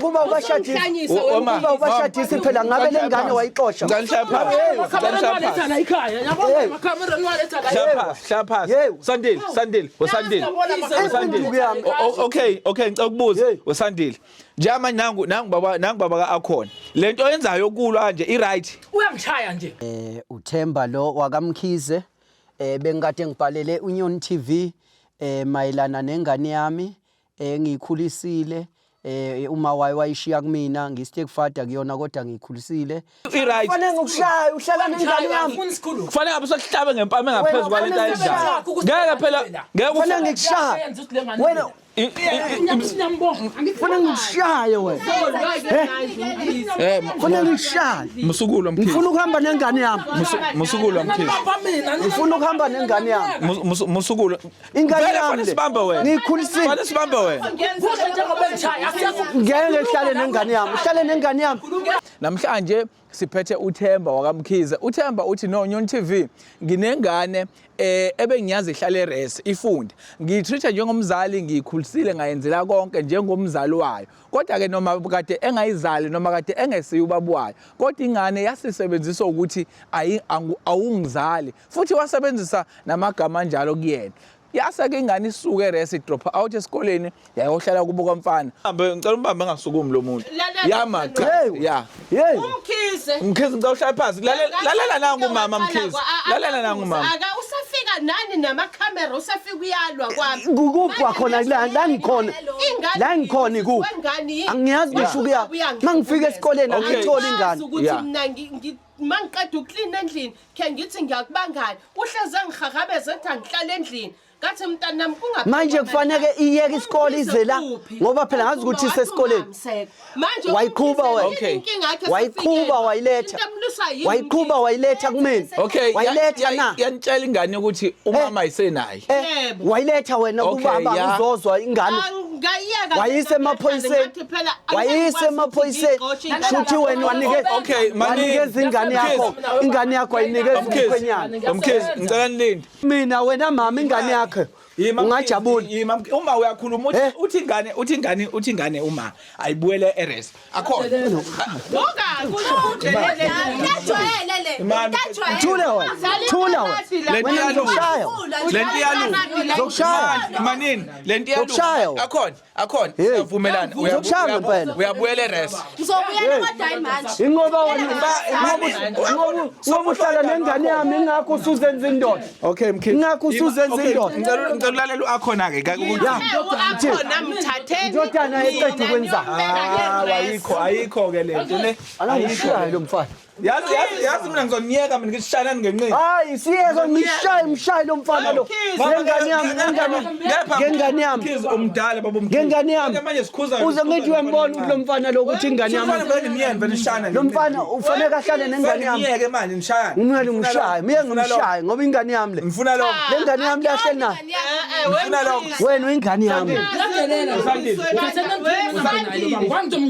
Kuba ubashadisa. Kuba ubashadisa phela ngabe lengane wayixosha. Ngicela uhlale phansi. Ngicela uhlale phansi. la ekhaya yabona amakhamera niwaletha la Hlala phansi, hlala phansi. Hey. Sandile, Sandile, uSandile. Usandile. Induku yami. Okay, ngicela ukubuza Hey. uSandile. Njengamanje nangu baba ka-Akhona. Lento oyenzayo yokulwa nje i-right. Uyangishaya nje. Uthemba lo wakaMkhize, bengikade ngibhalele Union TV mayelana nengane yami engiyikhulisile, uma wayo wayishiya kumina, ngi-stepfather kuyona, kodwa ngiyikhulisile. I-right. Kufanele ngikushaya uhlala nengane yami. Ufuna isikhulu. Kufanele ngabe sokuhlabe ngempama engaphezulu kwalento Wena, ayenzayo. Ngeke phela, ngeke Kufanele ngikushaya wena. Kufanele ngikushaye wena. Kufanele ngikushaye. Musukulwa, Mkhize. Ngifuna ukuhamba nengane yami. Musukulwa, Mkhize. Ngifuna ukuhamba nengane yami. Musukulwa. Ingane Vele yami kufanele le. sibambe wena. Ngiyikhulisile. Kufanele sibambe wena. Kusho njengoba ngishaya. Ngeke ngihlale nengane yami, uhlale nengane yami. Namhlanje siphethe uThemba wakaMkhize. Uthemba uthi, "No, Nyoni TV, nginengane ebengiyazi ihlale e-res ifunde. Ngiyitreat njengomzali, ngiyikhulisile, ngayenzela konke njengomzali wayo. Kodwa ke noma kade engayizali, noma kade engesiyo ubaba wayo, kodwa ingane yasisebenzisa ukuthi awungizali, futhi wasebenzisa namagama anjalo kuyena. Yase-ke ingane isuke e-res, drop out esikoleni, yayohlala kubo kwamfana." Hambe, ngicela umbambe engasukumi lo muntu. Lalela, Yama cha. Hey. Ya. Hey. Umkhize. Mkhize, ngicela uhlale phansi. Lalela, lalela nangu umama, Mkhize. Lalela nangu umama. Aka usafika nani namakhamera, usafika uyalwa kwami. Kukuphi kwakhona la ngikhona? La ngikhona ikuphi? Angiyazi ngisho ukuya. Mangifika esikoleni angiyitholi ingane. Ukuthi mina mangiqeda ukuklina endlini, khe ngithi ngiyakubangani, uhleze ngihahabeze ethi angihlale endlini. Ngathi, "Mntanami, kungaphekwa." Manje kufaneke iyeke isikole ize la, Kuphi? ngoba phela ngazi ukuthi isesikoleni. Manje Wayiqhuba wena. Okay. Wayiqhuba wayiletha. Wayiqhuba wayiletha kumina. Okay, Wayiletha na? yanitshela ingane ukuthi umama ayisenaye. Yebo. Wayiletha wena kubaba uzozwa ingane. Ngayiyeka. Wayise emaphoyiseni. Wayise emaphoyiseni. Shuthi wena wanikeza Okay, mani- wanikeza ingane yakho. Ingane yakho wayinikeza Mkhize. umkhwenyana. Mkhize, ngicela nilinde. Mina wena mama ingane yakho Yima, ungajabuli. Yima, uma uyakhuluma uthi Eh? uthi ingane uma ayibuyele e-res. Akhona. Man. Thula wena. Thula wena. Lento Wena iyalunga. ngizokushaya. Lento iyalunga. Ngizokushaya. Manini, lento Ngizokushaya iyalunga. wena. Akhona, akhona. Hey. Siyavumelana. Ngizokushaya ngempela. Uyabuyela e-res. Ngizobuyela kodwa manje. Ingoba wena ngoba uhlala nengane yami, ingakho usuzenza indoda. Okay, Mkhize. Ingakho usuzenza Okay, indoda. ngicela ulalela uAkhona ke ukuthi Ya. Akhona mthatheni. Indodana eqeda ukwenza. Ah, ayikho ke lento le. Alangishaya lo mfana. Yazi mina ngizoniyeka mina ngisishayelani ngenqindi. Hayi, siyeke ngishaye, mshaye lo mfana lo. Ngengane yami, ngengane ngengane yami. Mkhize, umdala baba umkhize. Ngengane yami. Manje sikhuza. Uze ngithi uyambona ukuthi lo mfana lo ukuthi ingane yami. Mfana vele niyeni vele nishayana. Lo mfana ufanele ahlale nengane yami. Niyeke manje nishayana. Ngimele ngimshaye, miye ngimshaye ngoba ingane yami le. Ngifuna lo. Le ngane yami leyahleli nayo. Ngifuna lo. Wena uyingane yami.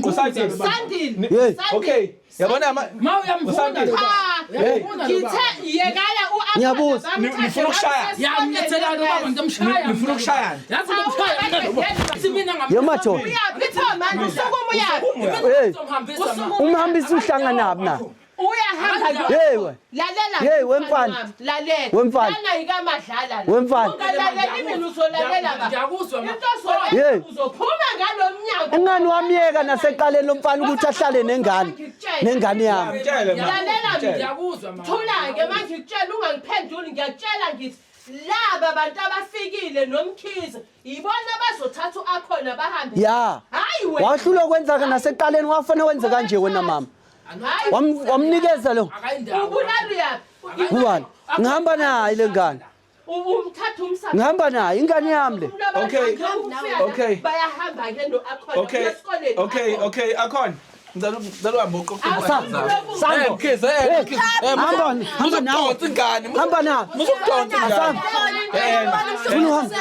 Usandile. Sandile. Hey. Okay. Yabona ama Ma uyamvuna lo baba. Uyamvuna lo baba. Ngithe yekala. Ngiyabuza. Nifuna ukushaya? Ya, mnyathelana lo baba, ngizomshaya. Nifuna ukushayana? Yazi ngomshaya mina lo baba. Sithi mina Ye madoda. Uyaphi pho manje? Usukuma, uyaphi? Hey. Ngizomhambisa ma. Umhambisa uhlangana na? Uyahamba. Hey we. Lalela. Hey, wemfana. Wami, lalela. Wemfana. Lana yikamadlala la. Wemfana. Ungalaleli mina, uzolalela ba. Ngiyakuzwa ma. Into ozoyenza, Hey. uzophuma ngalo mnyango. Ingani wamyeka naseqaleni lo mfana ukuthi ahlale nengane yami. Mtshele ma. Lalela mina. Ngiyakuzwa ma. Thula-ke manje, ngikutshela, ungangiphenduli. Ngiyakutshela, ngithi laba bantu abafikile noMkhize yibona abazothatha u-Akhona bahambe. Ya. Hayi wena. Wahlulwa kwenzaka naseqaleni, wafana wenze kanje wena mama. Hayi. Wamnikeza lo. Akayindawo. Ubulala uyaphi? Kubani? Ngihamba naye le ngane. Umthatha umsa. Ngihamba naye ingane yami le. Okay. Bayahamba-ke no-Akhona Okay. esikoleni. Okay, akhona. Ngicela uhambe uqoqe. Sambo. Mkhize, eh Mkhize. Hamba, hamba nawe. Musukudonsa ingane. Hamba nawe. Musukudonsa ingane. Asamba. Funa uhamba.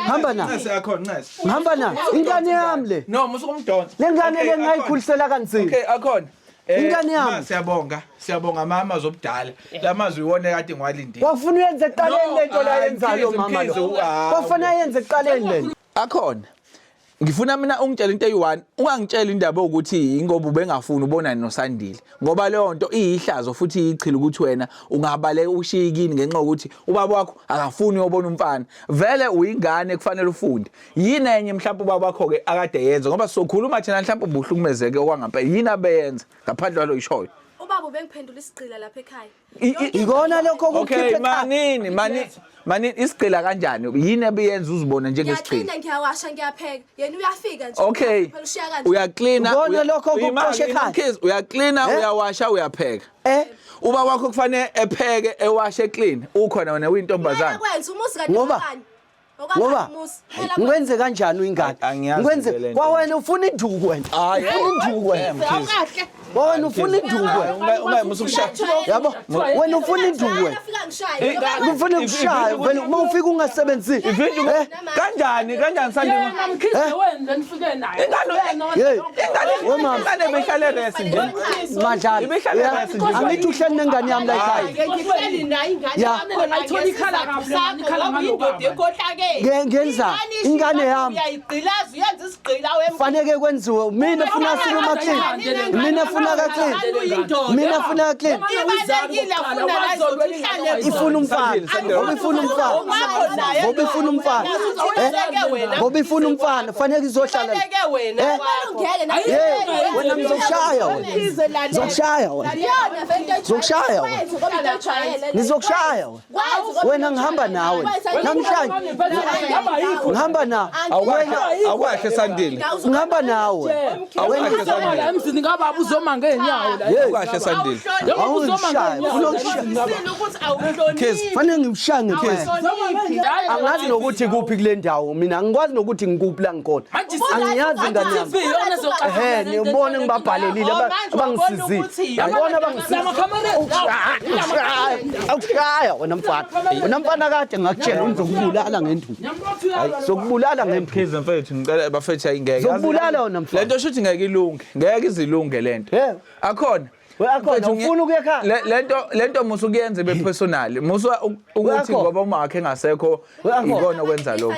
Hamba nawe. Ncese akhona, ncese. Ngihamba naye. Ingane yami le. No, musukumdonsa. Le ngane Okay, le akhona. ngayikhulisela kanzima. Okay, akhona. Ingane yami. Ma, siyabonga. Siyabonga mama zobudala. Lamazwi iwona kade ngiwalindile. Wafuna uyenze ekuqaleni No, lento la hayi, yenzayo Mkhize, mama Mkhize, lo. ah, Wafuna ayenze ekuqaleni lento. Akhona. Ngifuna mina ungitshele into eyi-one, ungangitsheli indaba yokuthi ingoba ubengafuni ubonane noSandile, ngoba leyo nto iyihlazo futhi iyichilo ukuthi wena ungabaleka ushiye kini ngenxa yokuthi ubaba wakho akafuni uyobona umfana. Vele uyingane kufanele ufunde. Yini enye mhlawumbe ubaba wakho-ke akade yenza ngoba sizokhuluma thina mhlawumbe ubuhlukumezeke okwangampela. Yini abeyenza ngaphandle kwalo yishoyo? Ubaba ubengiphendula isigqila lapha ekhaya. Ikona lokho Okay, okukhipha ekhaya. manini, manini, manini isigqila kanjani? Yini ebiyenza uzibone njengesigqila? Ngiyaklina, ngiyawasha, ngiyapheka. Yena uyafika nje. Okay. Phela ushiya kanje. Uyaklina. Ikona lokho okuxosha ekhaya. Uyaklina, Eh? uyawasha, uyapheka. Eh? Uba wakho kufanele epheke, ewashe, clean. Ukhona wena Kumele uyintombazane. kwenze umuzi kade Ngoba- wakani. Okakani Ngoba umuzi. Kumele akwenze. ngikwenze kanjani uyingane? Angiyazi Ngikwenze le nto. kwawena ufuna induku wena. Hayi. Ufuna induku wena. Awukahle. Kwawena ufuna induku wena. Ungayimusukushaya. Yabo? Wena ufuna induku wena. Afika ngishaye. Ufuna ukushaya vele uma ufika ungasebenzisi. Eh? Kanjani? Kanjani Sandile? Yena Mkhize wena lenifike naye. Ingane- Hey. Ingane Wemama. ingane behlale rest nje. Madlala. Ibihlale Yeah. rest nje. Angithi uhleli nengane yami la ekhaya. Ngihleli naye ingane Ya. yakho la Ayitholi ikhala kabi le ngane, ikhala ngoba ngalo indoda baba. ekhohlakele. Ngenza Ingane isho ingane ingane yami. Uyayigqilaza uyenza isigqila wemkhulu. Faneke kwenziwe mina funa siluma clean. Mina funa ka clean. Mina funa clean. Ibalekile afuna la izothi ihlale Ifuna umfana. Ngoba ifuna umfana. Ngoba ifuna umfana. Eh? Ngoba ifuna umfana faneke izohlala. Ibaleke wena Eh? kwakho. Ungeke na. Hey, wena ngizokushaya wena. Ngizokushaya wena. Iyona vele into ejwayele. Ngizokushaya wena. Kwenze ngoba into ejwayele. Ngizokushaya wena. Wena ngihamba nawe. Namhlanje ngihamba na. Wena Awukahle Sandile. ngihamba nawe. Awukahle Sandile. Emzini kababa uzoma ngeenyawo la. Awukahle Sandile. Njengoba uzoma Awungishaya, ngeenyawo. ufuna ukushaya. Usile ukuthi awuhloniphi. Fanele ngikushaye ngempela. Angazi nokuthi kuphi kule ndawo mina angikwazi nokuthi ngikuphi la ngikhona. Manje Angiyazi ingane yami. Ehhe ngibone ngibabhalelile Oh, manje wabona abangisizile. ukuthi- Yabona abangisizile. Awukushaya wena mfana. Wena mfana kade ngakutshela ngizokubulala ngenduku. Zokubulala ngenduku. Mkhize mfethu ngicela bafethu ayingeke. Zokubulala wena mfana. Lento shuthi ngeke ilunge. Ngeke izilunge lento. Yebo. Akhona. We akhona Mfethu, ufuna ukuya ekhaya? Lento musu kuyenza ibe personal. Musu ukuthi Uyakho. ngoba uma wakhe engasekho Uyakho. ikona okwenza lokho.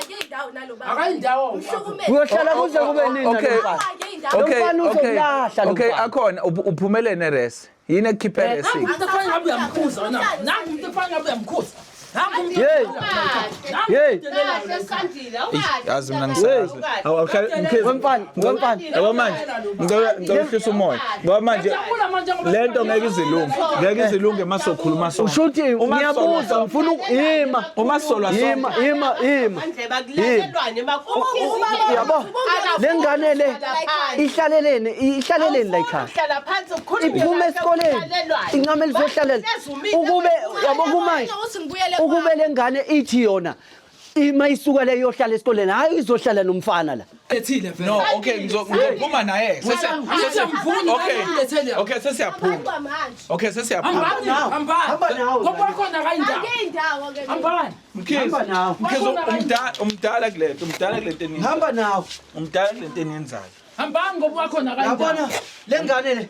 Akayindawo. Uyohlala kuze kube nini Okay. nalo mfana? Lo Okay, mfana okay. uzokulahla lo Okay, mfana. akhona uphumelele neres. Yini ekukhiphe resi? Nangu umuntu efana ngabe uyamkhuza wena. Nangu umuntu efana ngabe uyamkhuza. Nangu umuntu. Hey. Hey. Kahle Sandile, awukahle. Yazi mina ngisazi. Awu awuhlale Mkhize. Wemfana, wemfana. Yabo manje ngicela uhlisa umoya. Ngoba manje lento ngeke izilunge. Ngeke izilunge masokhuluma sonke. Usho ukuthi Uma ngiyabuza solwa- ngifuna ukuyima. Uma solwa sonke. Yima, yima, yima. Andleba kulalelwane makhulu. Yabo. Le ngane le ihlaleleni, ihlaleleni la ekhaya. Hlala phansi ukhulume. Iphume esikoleni. Incame lizohlalela. Ukube yabo kumanje ukube le ngane ithi yona ima isuka le iyohlala esikoleni hayi izohlala nomfana la. Ethile vele. No, okay, ngizophuma naye. Sese Angiyamvuni, Okay. ngilethele. Okay, sesiyaphuma. Okay, sesiyaphuma. Hambani, hambani. Hamba nawe. Ngoba wakhona akayindawo. Hambani. Mkhize. Hamba nawe. Mkhize umdala umdala kulento, umdala kulento eniyenzayo. Hamba nawe. Umdala kulento eniyenzayo. Hambani ngoba wakhona akayindawo. Yabona le ngane le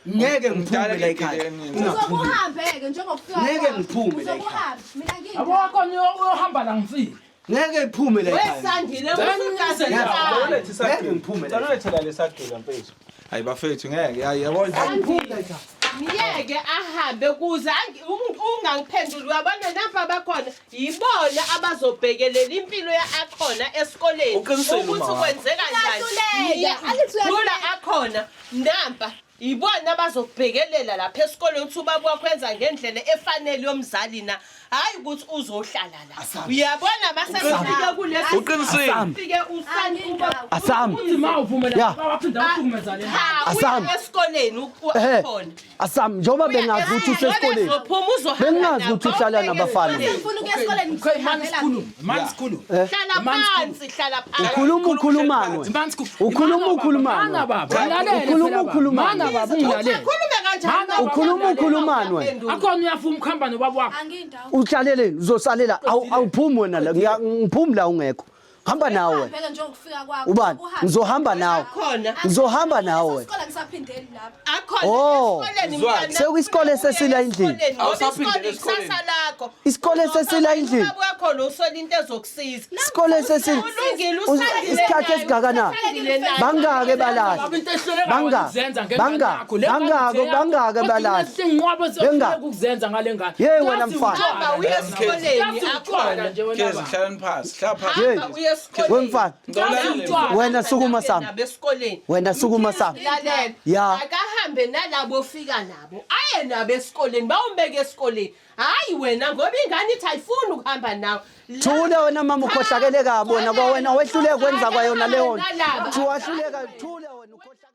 ngeke Umdala ngiphume la ekhaya. Uzokuhambeke njengokufika. Ngeke ngiphume la ekhaya. Uzokuhamba. Mina Yabo wakhona uyohamba la ngifike. Ngeke iphume la ekhaya. Wesandile Ngeke ngiphume la. Cela ulethe lesagila mfethu. Hayi bafethu ngeke. Hayi yabona. Ngiyeke ahambe kuze ungangiphenduli uyabona nampa bakhona yibona abazobhekelela impilo ya akhona esikoleni Uqinisile ukuthi uma wakho. kwenzeka njani. Uyahluleka. Angithi uyahluleka. Lula akhona nampa yibona abazobhekelela lapha esikoleni ukuthi ubaba wakho wenza ngendlela efanele yomzali na hayi ukuthi uzohlala la uyabona masefike kulesi Uqinisile. fike usani uba Asami. Uthi ma uvumela Ya. waphinda wahlukumeza le. Cha, Asami. uya esikoleni Ehhe. ukhona Asami njengoba bengazi ukuthi usesikoleni. Uzophuma uzohamba Bengingazi nabo, ukuthi uhlala awubheke nabafana. esikoleni. Ngifuna ukuya esikoleni Okay, mani sikhulume. Mani sikhulume. Hlala phansi, hlala phansi. Ukhuluma ukhulumani wena. Mani sikhulume. Ukhuluma ukhulumani Mana wena. baba. Ngilalele. Ukhuluma phela baba. ukhulumani. Mana baba ungilalele. Ukhulume kanjani? Mana baba, Ukhuluma ukhulumani wena. Akhona uyafuma ukuhamba nobaba wakho. Angiyindawo. Uhlaleleni uzosalela awuphumi wena la ngiphumi la ungekho. Hamba nawe wena. Uhambe-ke njengokufika kwakho. Ubani? Uhambe. Ngizohamba nawe. Akhona. Ngizohamba nawe wena. Isikole ngisaphindeli lapha. Akhona Oh. esikoleni mntana. Sekuyisikole sesila endlini. Esikoleni, ngoba Awusaphindeli isikole esikoleni. ikusasa lakho. wakho. Isikole sesila endlini. Ubaba wakho lo usola into ezokusiza. Isikole sesila. Ulungile usandile Isikhathi naye, esingakanani? usandile naye. Bangake balahla. Baba into ehluleka Banga- wena ukuzenza ngengane banga- yakho. Le ngane bangake- uthe yakho. bangake Kodwa balahla. inesinqwaba Benga- ehluleka ukuzenza ngale ngane. Yey, wena Yazi mfana. utshwala Hamba uye esikoleni Yazi utshwala akhona. nje wena Mkhize baba. hlalani phansi hlala phansi Hey. Hamba uye esikoleni. Wemfana. Ngicela ulalele. Wena sukuma sami. Nabo esikoleni. Wena sukuma sami. Lalela. Ya. Akahambe nalabo ofika nabo. Aye nabo esikoleni, bawumbeke esikoleni. Hayi wena ngoba ingane ithi ayifuni ukuhamba nawe. Thula wena mama ukhohlakele kabi wena kwawena wehluleka kwenza kwayona leyo nto. Nalaba. Wahluleka thula wena ukhohlakele.